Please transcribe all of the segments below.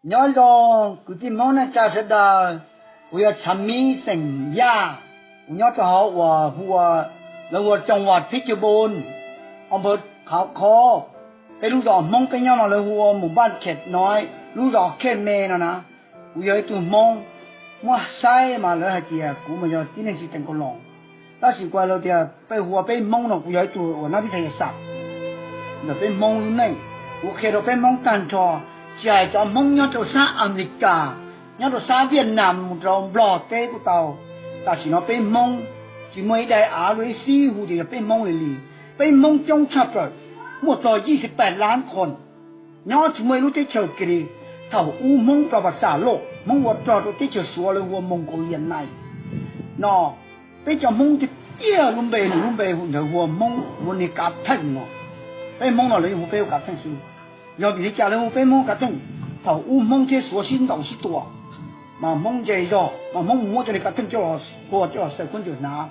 Nyob zoo kwv tij Hmoob neej tsa sawv daws, kuv yog Tshav Mib xeem Yaj, kuv nyob rau hauv uas hu ua, lawv hu ua Tsoom Vam Phib Cwg Npun, o npawg Khav Khov. Peb lub zos Hmoob peb nyob no lawv hu ua Mus Npaj Khem no, lub zos Khej Me no na. Kuv yog ib tug Hmoob, muab saib mas lawv hais tias kuv mas yog tib neeg tsis teem kaus loos. Tab sis kuv hais tias peb hu ua peb Hmoob no kuv yog ib tug uas nab vib thas yas xam ntawm peb Hmoob lub neej. Kuv qhia rau peb Hmoob tag nrho, tsis hais cov Hmoob nyob rau sab Amelikas, nyob rau sab Viaj Nam mus rau Nplog teb kuj tau. Tam sim no peb Hmoob tsis muaj ib daim av luag ib xib hu tias yog peb Hmoob li li. Peb Hmoob coob tshaj plaws, muaj txog yim xib pais lab qhon, nyob tsis muaj ib lub teb chaws kiag li. Thaum ub Hmoob Plas Vas Xam Lauj, Hmoob ua rog rau teb chaws Suav lawv hu ua Moos Kaus Lias Nais no. Peb cov Hmoob tiag tiag lub npe, nws lub npe hu ntawd hu ua Hmoob, hu ua niag Kav Theej no. Peb Hmoob no lawv yeej hu peb ua Kav Theej xwb. Yog vim li cas lawv hu peb Hmoob Kav Theej? Thaum ub Hmoob thiab Suav sib ntaus sib tua, mas Hmoob nce zog, mas Hmoob mus muab cov niag Kav Theej coj los tua coj los xaws khaub ncaws hnav.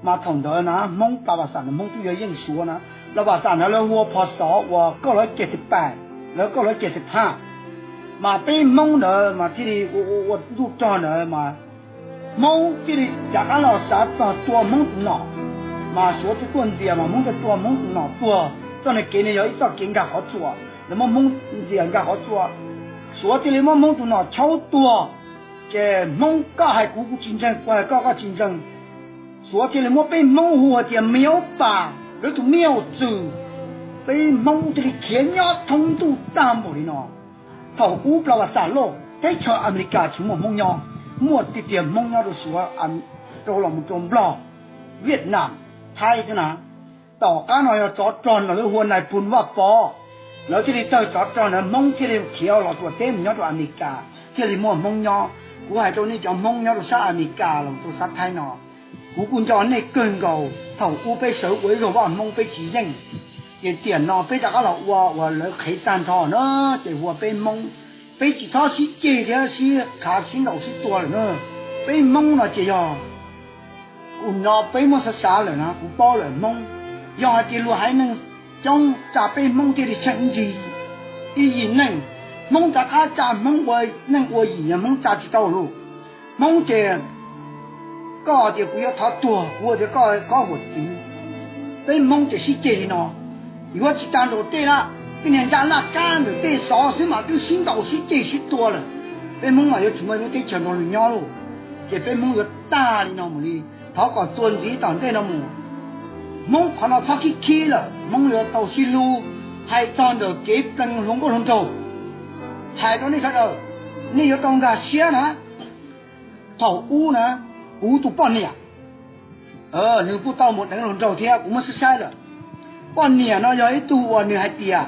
Mas thaum ntawd na Hmoob Plas Vas Xam no Hmoob twb yog yeej Suav na. Plas Vas Xam na lawv hu ua phos xov uas kaum lab ces xib pais, lawv kaum lab ces xib phaj. Mas peb Hmoob ntawd mas thiaj li ua ua ua ntuj rog ntawd mas Hmoob thiaj li rov qab los xav txog tua Hmoob tus nom. Mas Suav thiaj tuaj ntxias mas Hmoob thiaj tua Hmoob tus nom tuag. Txoj niag kev no yog ib txoj kev nkag qhov tsua, lawv muab Hmoob ntxias nkag qhov tsua. Suav thiaj li muab Hmoob tus nom chaub tuag. Ces Hmoob koj hais kuv kuv tsis ntseeg, kuv hais koj koj tsis ntseeg. Suav thiaj li muab peb Hmoob hu hais tias miaub pas, lawv tus miaub txwm. Peb Hmoob thiaj li khiav nyob thoob ntuj tag npaum li no. Thaum ub Plas Vas Xam Lauj, teb chaws Amelikas tsis muaj Hmoob nyob, muaj tiag tiag Hmoob nyob rau Suav, rau los mus rau Nplog, Viaj Nam, Thaib xwb na. Tom qab no yog tsov rog no lawv hu ua Nais Phoo Vaj Pov, lawv thiaj li tawg tsov rog ntawd Hmoob thiaj li khiav los tuam teb mus nyob rau Amelikas thiaj li muaj Hmoob nyob. Kuv hais rau nej cov Hmoob nyob rau sab Amelikas los rau sab Thaib no, kuv kuj nco nej kawg nkaus. Thaum ub peb sawv ua ib zaug vaj Hmoob peb tsis yeej, ces tiam no peb rov qab los ua uas lawv qhev tag nrho na, ces hu ua peb Hmoob. Peb tsis txhob sib ceg thiab sib khav sib ntaus sib tua lawm na. Peb Hmoob no ces yog kuv no peb muab xav xav lawm na kuv paub lawm Hmoob. Yog hais tias luag haiv neeg coob tsa peb Hmoob thiaj li tsheej ib ncig ib yim neej. Hmoob rov qab tsa Hmoob ua neej ua yim, Hmoob tsa tsis tau lawm. Hmoob ces koj tias kuv yuav thov tuag, kuv tias koj, koj huam txwv. Peb Hmoob ces sib ceg li no. Yuav tsis tag nraum tej lawm, tej niag nra laj kab ntawm tej xov xwb mas twb sib ntaus sib ceg sib tua lawm. Peb Hmoob mas yuav tsis muaj ib lub teb chaws nrog luag nyob lawm. Ces peb Hmoob yuav tag li no mus li. Thov kom txuas ntxiv tom ntej no mus. Hmoob qhov no txhob khib khib lawm, Hmoob yuav tau sib hlub. Hais txog ntawm kev pleev hluas nkauj hluas nraug, hais rau nej sawv daws, nej yuav tau nkag siab na. Thaum ub na, kuv tus poj niam, nws kuj tau mus deev hluas nraug thiab, kuv muab saib saib lawm. Poj niam no yog ib tug uas nws hais tias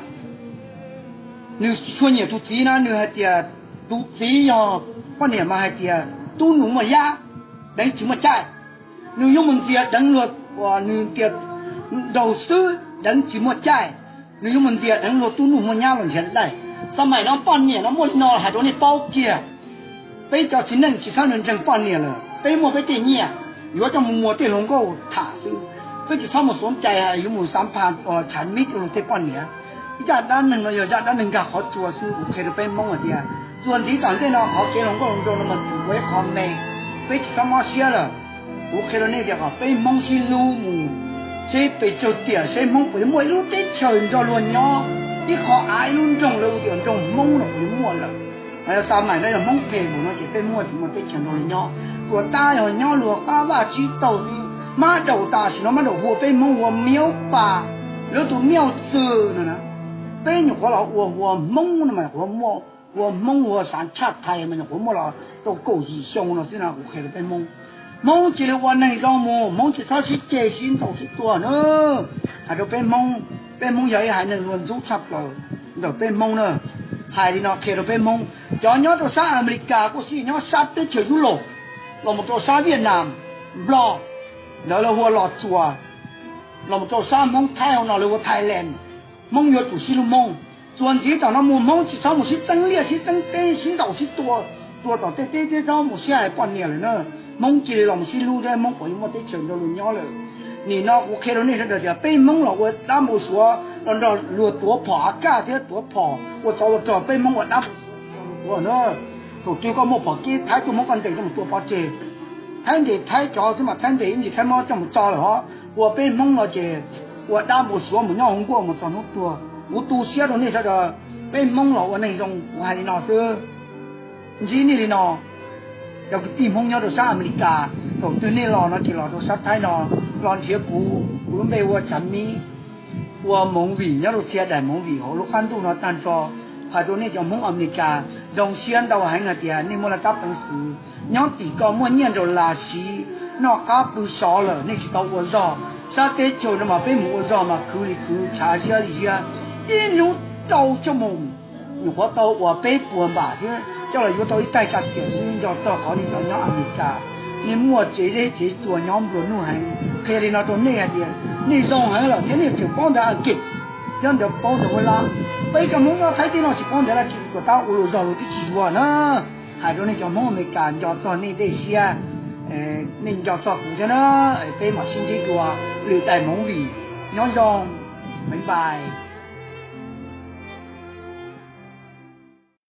nws tshua nyiam tus txiv na, nws hais tias tus txiv yog, poj niam mas hais tias tub nus muaj yab, deev tsis muaj caij. Nws yuav mus ntxias deev luag uas nws tias nraug xwb deev tsis muaj caij. Nws yuav mus ntxias deev luag tub nus muaj nyab los nrhiav daim. Xab maim no poj niam no muaj li no hais rau nej paub kiag. Peb cov txiv neej tsis txhob ntseeg poj niam lawm, peb muaj peb tej nyiaj, yuav coj mus muas tej hluas nkauj tham xwb. Peb tsis txhob mus xuav cai yuav mus xav pha tshav mib rau luag tej poj niam. Zaj dab neeg no yog zaj dab neeg nkag qhov tsua xwb, kuv qhia rau peb Hmoob hais tias txuas ntxiv tom ntej no qhov kev hluas nkauj hluas nraug no mas tsis ua ib qho me. Peb tsis txhob mob siab lawm. Kuv qhia rau nej tias kom peb Hmoob sib hlub mus, seb pes tsawg tiam seb Hmoob puas yuav muaj ib lub teb chaws nrog luag nyob, ib qho av ib lub nroog lawv hu tias nroog Hmoob no puas yuav muaj lawm. Ho yog xab maim no yog Hmoob phem npaum no ces peb Hmoob tsis muaj teb chaws nrog luag nyob. Tuam tab yog nyob luag qab vaj tsib taug xwb, mab daum tam sim no mab daum hu ua peb Hmoob hu ua miaub pas, lawv tus miaub txwm no na. Peb nyuam qhuav los ua hu ua Hmoob no mas nyuam qhuav muaj, hu ua Hmoob hu ua xav tshaj thais mas nyuam qhuav muaj los tau kaum yim xyoo no xwb no kuv qhia rau peb Hmoob. Hmoob cia li ua neeg zoo mus, Hmoob tsis txhob sib ceg sib ntaus sib tua na. Hais rau peb Hmoob, peb Hmoob yog ib haiv neeg luag ntxub tshaj plaws ntawm peb Hmoob na. Hais li no qhia rau peb Hmoob, cov nyob rau sab Amelikas kuj xij, nyob sab teb chaws Yulaus, los mus rau sab Viaj Nam, Nplog, ntawd lawv hu ua Los Tsuas, los mus rau sab Hmoob Thaib hauv no lawv hu ua Thailand. Hmoob yuav tsum sib hlub Hmoob. Txuas ntxiv tom no mus Hmoob tsis txhob mus sib txeeb liaj sib txeeb teb sib ntaus sib tua, tua tom tej teb tsis txhob mus sib hais poj niam lawm na. Hmoob cia li los mus sib hlub thiab Hmoob puas yuav muaj teb chaws nrog luag nyob lawm. Nim no kuv qhia rau nej sawv daws tias peb Hmoob los ua dab npau suav los nrog luag tuav phom A K thiab tuav phom ua tsov ua rog, peb Hmoob ua dab npau suav Ua na, thaum twg koj muaj phom kib Thaib tuaj muab koj ntes coj mus tua pov tseg. Thaib ntes Thaib cov xwb mas Thaib ntes ib ntsis Thaib muab coj mus tso lawm hov. Ua peb Hmoob no ces ua dab mus ua suav mus nyob hauv nkuaj mus txog hnub tuag. Kuv tu siab rau nej sawv daws, peb Hmoob los ua neeg zoo, kuv hais li no xwb. Ntsib nej li no, cov kwv tij Hmoob nyob rau sab Amelikas, thaum twg nej los no ces los rau sab Thaib no, los nrhiav kuv, kuv lub npe hu ua Tsav Mib, ua movie nyob rau Xia Dais Movie hauv lub qab ntuj no tag nrho. Hais rau nej cov Hmoob Amelikas, zoo siab ntau heev hais tias nej muaj laj kab peev xwm nyob tim ko muaj nyiaj nraus las siv, noj qab pw sov lawm nej tsis tau ua zog. Sab teb chaws no mas peb mus ua zog mas khwv li khwv, tshav ziab li ziab, ib hnub rau xuab moos, nyuam qhuav tau ua peb puas npam xwb, coj los yuav tau ib taig ka tiam xwb. Nco txog qhov nej cov nyob Amelikas, nej muaj tsev zeb tsev tsua nyob nplua nuj heev. Qhia li no rau nej hais tias nej zoo heev lawm thiab nej tseem paub ntawv Askiv, thiab ntawv paub ntawv Huab Lab. Peb cov Hmoob nyob Thaib teb no tsis paub ntawv dab tsi, tuam tab ua luag zog luag twb tsis yuav na. Hais rau nej cov Hmoob Amelikas, nco txog nej dej siab, nej nco txog kuv thiab na. Peb mam sib ntsib dua lwm daim movie. Nyob zoo, bye bye.